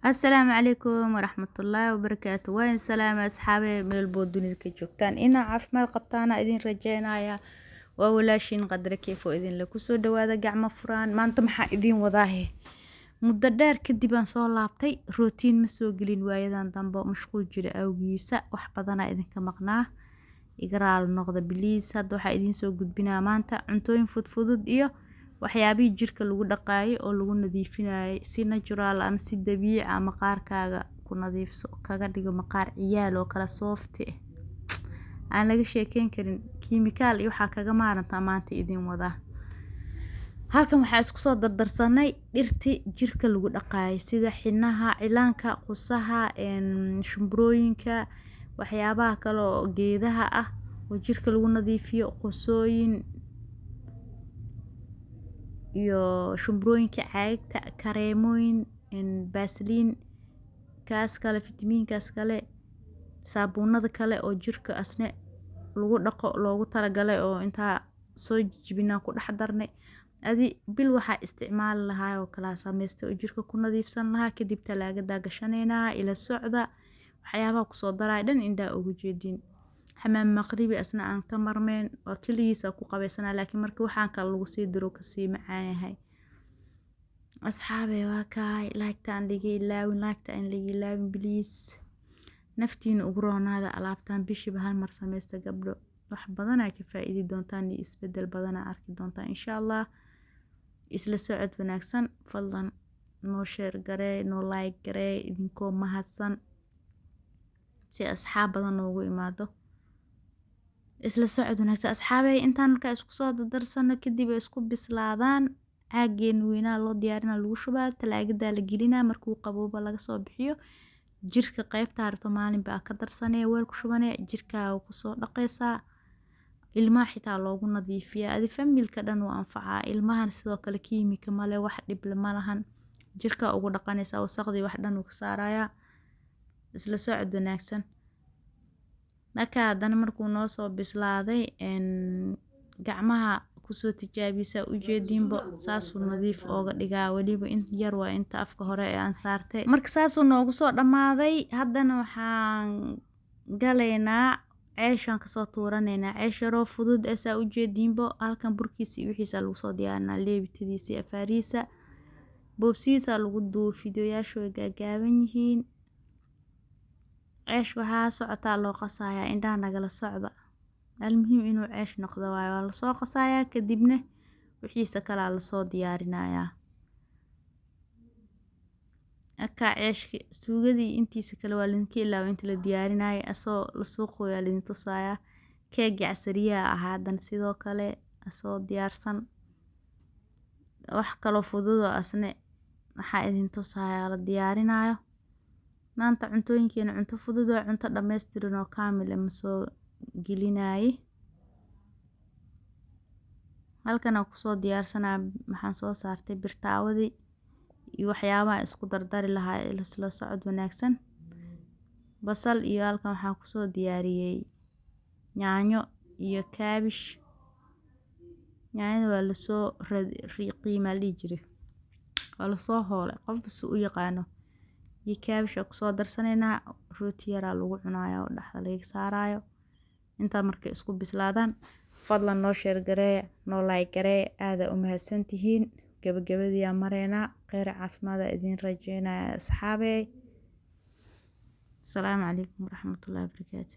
Asalaamu calaykum waraxmatullaahi wabarakaatu. Waan salaamay asxaabe meel bood dunida ka joogtaan. Inaa caafimaad qabtaana idin rajeynaya. Waa walaashiin Qadre Keef oo idinla kusoo dhawaada gacmo furaan. Maanta maxaa idin wadaahe? Muddo dheer kadib aan soo laabtay, rootiin ma soo gelin waayadan dambe mashquul jira awgiisa. Wax badanaa idinka maqnaa. Iga raali noqda please. Hadda waxaa idin soo gudbinaa maanta cuntooyin fudfudud iyo waxyaabihii jirka lagu dhaqaayay oo lagu nadiifinayay si natural ama si dabiici ah maqaarkaaga ku nadiifso, kaga dhigo maqaar ciyaal oo kala soft aan laga sheekeyn karin. Kiimikaal iyo waxaa kaga maarantaa maanta idin wadaa. Halkan waxaa isku soo dardarsanay dhirti jirka lagu dhaqaayay sida xinaha, cilaanka, qusaha, shumburooyinka, waxyaabaha kale oo geedaha ah oo jirka lagu nadiifiyo, qusooyin iyo shumburooyinka caagta, kareemooyin, baasliin, kaas kale, fitamiinkaas kale, saabuunada kale oo jirka asne lagu dhaqo loogu talagalay oo intaa soo jijibinaa ku dhex darnay. Adi bil waxaa isticmaali lahaa oo kala samaystay oo jirka ku nadiifsan lahaa. Kadib talaagadaa gashanaynaa ila socda waxyaabaha kusoo daray dhan indhaa ugu jeedin. Xamaam maqribi asna aan ka marmeen waa keligiisa ku qabaysanaa, laakiin marka waxaan kale lagu sii diro kasii macaan yahay. Asxaabe waa kaay, like-ta aan laga ilaawin, like-ta aan laga ilaawin please. Naftiina ugu roonaada alaabtan bishiiba hal mar samaysta gabdho. Wax badan ay ka faa'iidi doontaan iyo isbeddel badan aa arki doontaan insha Allah. Isla socod wanaagsan, fadlan noo share garee, noo like garee idinkoo mahadsan si asxaab badan noogu imaado. Isla socod wanaagsan asxaabey. Intaan markaa isku soo dardarsano kadib ay isku bislaadaan, caageen weynaa loo diyaarinaa, lagu shubaa talaagadaa, la gelinaa. Markuu qaboobo laga soo bixiyo, jirka qaybtaa rabto maalin baa ka darsanee, weel ku shubanee, jirkaaga kusoo dhaqaysaa. Ilmaha xitaa loogu nadiifiyaa, adi familka dhan wuu anfacaa. Ilmahan sidoo kale kiimika male, wax dhib ma lahan. Jirka ugu dhaqanaysaa, wasaqdii wax dhan uu ka saarayaa. Isla socod wanaagsan. Marka haddana markuu noo soo bislaaday, gacmaha kusoo tijaabisa ujeedinbo saasuu nadiif ooga dhigaa. Weliba in yar waa inta afka hore ee aan saartay. Marka saasuu noogu soo dhammaaday, haddana waxaan galaynaa ceeshaan kasoo tuuranaynaa. Ceesh yaroo fudud ee saa ujeedinbo halkan burkiisa iyo wixiisa lagu soo diyaarinaa, leebitadiisa iyo afaarihiisa boobsihiisa lagu duubo. Fiidiyoyaashu way gaagaaban yihiin. Ceesh waxaa socotaa loo qasayaa, indhaha nagala socda. Almuhiim inuu ceesh noqdo waayo. Waa lasoo qasayaa, kadibna wixiisa kalaa lasoo diyaarinayaa. Akaa ceeshki suugadii intiisa kale waa lidinka ilaaway inta la diyaarinayay, asoo lasoo qooyaa lidin tusayaa. Keegii casariyaha ahaa haddana sidoo kale asoo diyaarsan. Wax kaloo fudud oo asne waxaa idin tusayaa la diyaarinayo. Maanta cuntooyinkeena cunto fudud waa cunto dhammaystiran oo kaamil ah ma soo gelinaaye. Halkan aan kusoo diyaarsanaa, waxaan soo saartay birtaawadii iyo waxyaabaha isku dardari lahaa. Isla socod wanaagsan. Basal iyo halkan waxaan kusoo diyaariyey yaanyo iyo kaabish. Yaanyada waa lasoo riiqiyey, maa la dhihi jiray, waa lasoo hoolay, qofba si u yaqaano. Iyo kaabish aa kusoo darsanaynaa. Rooti yaraa lagu cunaaya oo dhexda laga saaraayo. Intaa markay isku bislaadaan, fadlan noo share gareeya, noo like gareeya. Aada u mahadsantihiin. Gabagabadii aan mareynaa. Kheyr caafimaad aa idin rajeynaya asxaabey. Asalaamu calaykum waraxmatullaahi wabarakaatu.